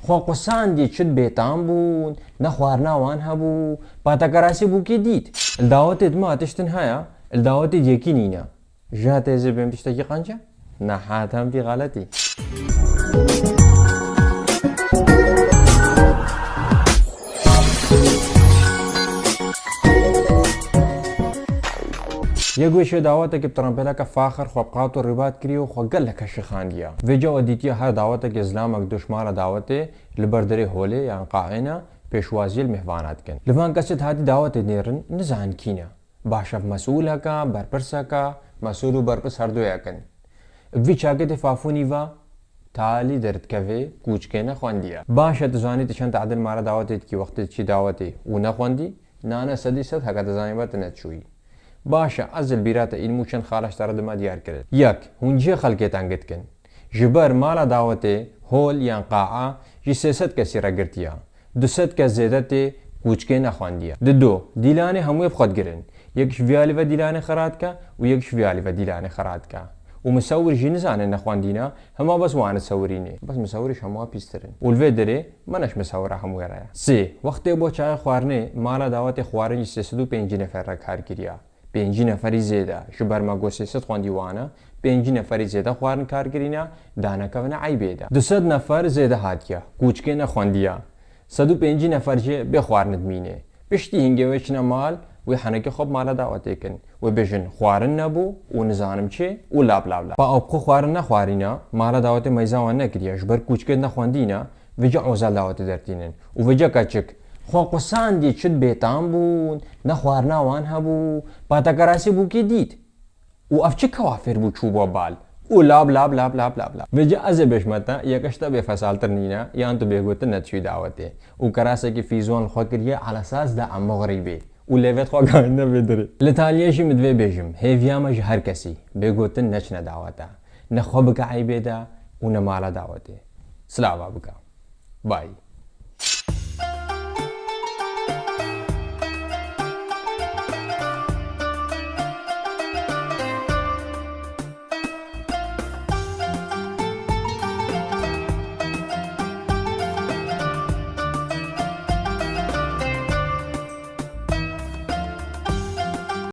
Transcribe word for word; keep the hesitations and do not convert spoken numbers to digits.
Xwe qusandiye çi bêtam bûn, ne xwarina wan hebû, patekerasî bûkê dît. Li dawetê dima tiştin heye, li dawetê yekî nîne. Ji heta ez ê bêm tiştekî qenc e? Nehat hem vî xeletî. Yek wê şê dawetekî bi trempêleke faxir xwe bi qat û rîbat kiriye û xwe gelek şixandiye. Vêca we dîtiye her dawetekê zilamek du ji mala dawetê li ber derê holê yan qaê ne pêşwaziyê li mêhvana dikin. Li van kesê dihatî dawetê nêrin nizanin kî ne. Baş e, mesûleke, berpirseke, mesûl û berpirs her du yek in. Bi vî çaketê fafûnî ve talî derdikeve kûçikê nexwendiye. Baş e, tu zanî tu çend tadil mala dawetê dikî wextê diçî dawetê û nexwendî, nane sedî sed heke tu zanî be tu neçûyî. Baş e, ez li bîra te îlmû çend xala ji te re dima diyar kirin. Yek, hûn cihê xelkê teng dikin. Ji ber mala dawetê, hol yan qa'a ji sê sed kesî re girtiye. Du sed kes zêde tê kûçikê nexwendiye. Di do, dîlanê hemûyê bi xwe digirin. Yek ji vî alî ve dîlanê xira dike û yek ji vî alî ve dîlanê xira dike. Û misewir jî nizane nexwendîne, hema bes wan disewirînê. Bes misewir ji hemû pîstir in. Û li vê derê mene ji misewira hemûyê re ye. Sê, wextê bo çayê xwarinê, mala dawetê xwarin ji sê sed û pêncî nefer re kar kiriye. Pêncî neferî zêde, ji ber me got sê sed xwendî wane, pêncî neferî zêde xwarin kar kirîne, danekevine eybê de. Du sed nefer zêde hatiye, kûçikê nexwendiye. Sed û pêncî nefer jî bê xwarin dimîne. Piştî hingê wê çine mal, wê henekê xwe bi mala dawetê kin. Wê bêjin xwarin nebû û nizanim çi û lab lab lab. Pa ew bi xwe xwarin nexwarîne, mala dawetê meyza wan nekiriye, ji ber kûçikê nexwendîne, vêca ozel dawetê dertînin. Û vêca keçik, xwe qusandiye çi bêtam bûn, ne xwarina wan hebû, patekerasî bûkê dît. Û ev çi kewafêr bû çû bo bal? Û lab lab lab lab lab lab. Vêca ez ê bêjme te, yek ji te bêfesaltir nîne, yan tu bêgotin nediçûyî dawetê. Û kerasekî fîzwan li xwe kiriye, elesas de em muxrîbê. Û lêvêt xwe gahîne vê dirê. Li taliyê jî min divê bêjim, hêviya me ji her kesî, bêgotin neçine dawete. Ne xwe bike eybê de û ne mala dawetê. Silava bike. Bay.